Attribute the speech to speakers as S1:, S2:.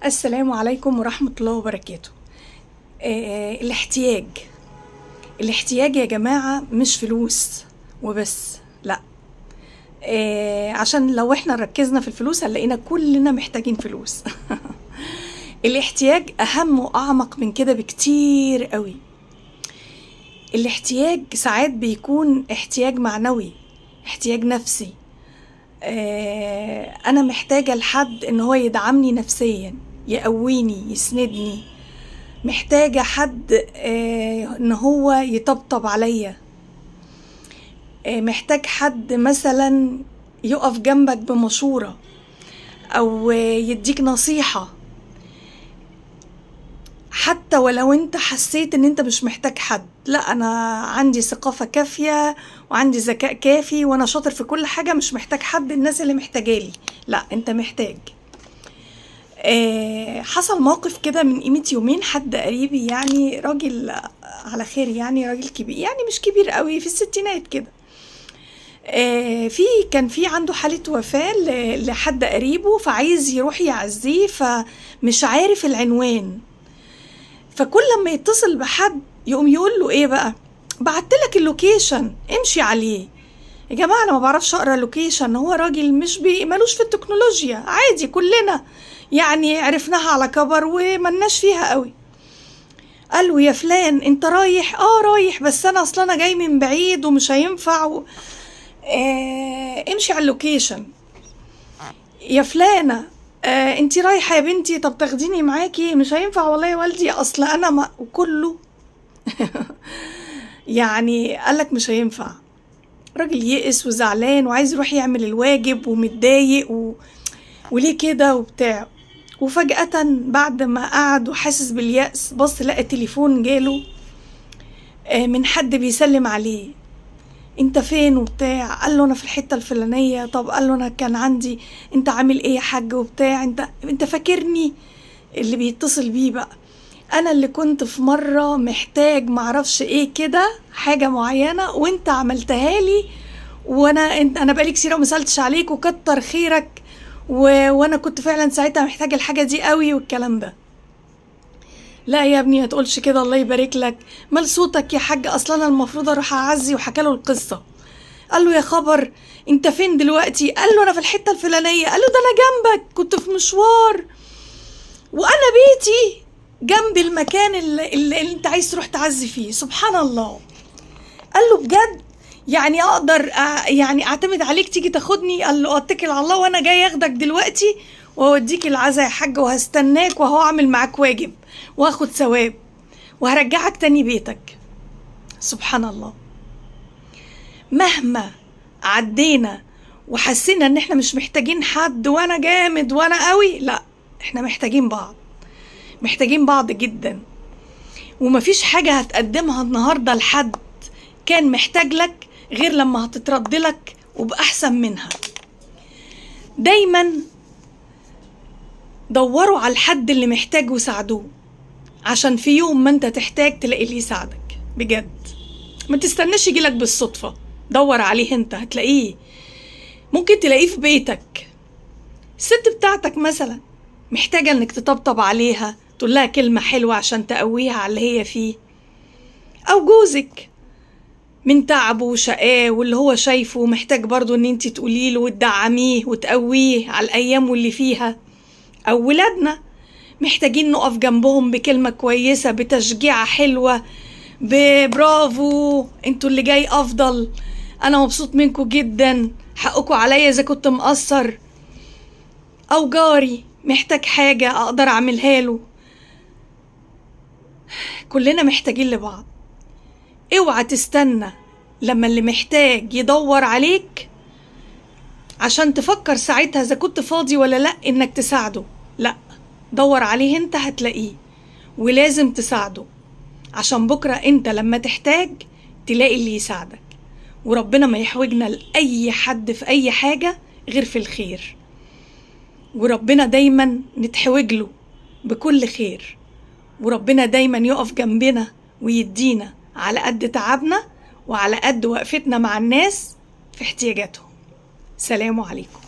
S1: السلام عليكم ورحمة الله وبركاته. الاحتياج، الاحتياج يا جماعة مش فلوس وبس، لا. عشان لو احنا ركزنا في الفلوس هنلاقينا كلنا محتاجين فلوس. الاحتياج أهم وأعمق من كده بكتير قوي. الاحتياج ساعات بيكون احتياج معنوي، احتياج نفسي. أنا محتاجة لحد إن هو يدعمني نفسيا، يقويني، يسندني. محتاجة حد إن هو يطبطب عليا. محتاج حد مثلا يقف جنبك بمشورة أو يديك نصيحة، حتى ولو انت حسيت ان انت مش محتاج حد. لا، انا عندي ثقافة كافية وعندي ذكاء كافي وانا شاطر في كل حاجة، مش محتاج حد، الناس اللي محتاجالي. لا، انت محتاج. حصل موقف كده من قيمة يومين، حد قريبي، يعني راجل على خير، يعني راجل كبير، يعني مش كبير قوي، في الستينات كده. كان في عنده حالة وفاة لحد قريبه، فعايز يروح يعزيه، فمش عارف العنوان. فكل لما يتصل بحد يقوم يقول له ايه بقى، بعتلك ال location امشي عليه. يا جماعة انا ما بعرفش اقرا location، هو راجل مش مالوش في التكنولوجيا، عادي كلنا يعني عرفناها على كبر وملناش فيها قوي. قال له يا فلان انت رايح؟ رايح، بس انا اصلا انا جاي من بعيد ومش هينفع امشي على ال location. يا فلانة انتي رايحة يا بنتي، طب تاخديني معاكي؟ مش هينفع والله يا والدي، اصل انا ما... وكله يعني قالك مش هينفع. راجل يئس وزعلان وعايز يروح يعمل الواجب ومتضايق وليه كده وبتاع. وفجأة بعد ما قعد وحاسس باليأس، بص لقى تليفون جاله من حد بيسلم عليه، انت فين وبتاع. قال له انا في الحتة الفلانية. طب قال له انا كان عندي، انت عامل ايه يا حاج وبتاع، انت فاكرني؟ اللي بيتصل بيه بقى، انا اللي كنت في مرة محتاج معرفش ايه كده، حاجة معينة وانت عملتها لي، وانا انا بقالي كتير وما سألتش عليك وكتر خيرك، وانا كنت فعلا ساعتها محتاجة الحاجة دي قوي والكلام ده. لا يا ابني ما تقولش كده، الله يبارك لك، مال صوتك يا حاج، اصلا انا المفروض اروح اعزي. وحكى له القصه. قال له يا خبر انت فين دلوقتي؟ قال له انا في الحته الفلانيه. قال له ده انا جنبك، كنت في مشوار وانا بيتي جنب المكان اللي انت عايز تروح تعزي فيه. سبحان الله. قال له بجد يعني اقدر يعني اعتمد عليك تيجي تاخدني؟ قال له اتكل على الله وانا جاي اخدك دلوقتي واوديك العزا يا حاج، وهستناك وهو اعمل معاك واجب واخد ثواب وهرجعك تاني بيتك. سبحان الله. مهما عدينا وحسينا ان احنا مش محتاجين حد وانا جامد وانا قوي، لا، احنا محتاجين بعض، محتاجين بعض جدا. ومفيش حاجة هتقدمها النهاردة لحد كان محتاج لك غير لما هتترد لك وبأحسن منها. دايما دوروا على الحد اللي محتاج وساعدوه، عشان في يوم ما انت تحتاج تلاقي اللي يساعدك بجد. ما تستناش يجيلك بالصدفة، دور عليه انت هتلاقيه. ممكن تلاقيه في بيتك، الست بتاعتك مثلا محتاجة انك تطبطب عليها، تقول لها كلمة حلوة عشان تقويها على اللي هي فيه. او جوزك من تعبه وشقاه واللي هو شايفه، محتاج برضو ان انت تقولي له وتدعميه وتقويه على الايام واللي فيها. او ولادنا محتاجين نقف جنبهم بكلمة كويسة، بتشجيعة حلوة، ببرافو انتوا اللي جاي افضل، انا مبسوط منكم جدا، حقكم عليا اذا كنت مقصر. او جاري محتاج حاجة اقدر اعملها له. كلنا محتاجين لبعض. اوعى تستنى لما اللي محتاج يدور عليك عشان تفكر ساعتها اذا كنت فاضي ولا لا انك تساعده. لا، دور عليه انت هتلاقيه، ولازم تساعده عشان بكرة انت لما تحتاج تلاقي اللي يساعدك. وربنا ما يحوجنا لأي حد في أي حاجة غير في الخير، وربنا دايما نتحوج له بكل خير، وربنا دايما يقف جنبنا ويدينا على قد تعبنا وعلى قد وقفتنا مع الناس في احتياجاتهم. سلام عليكم.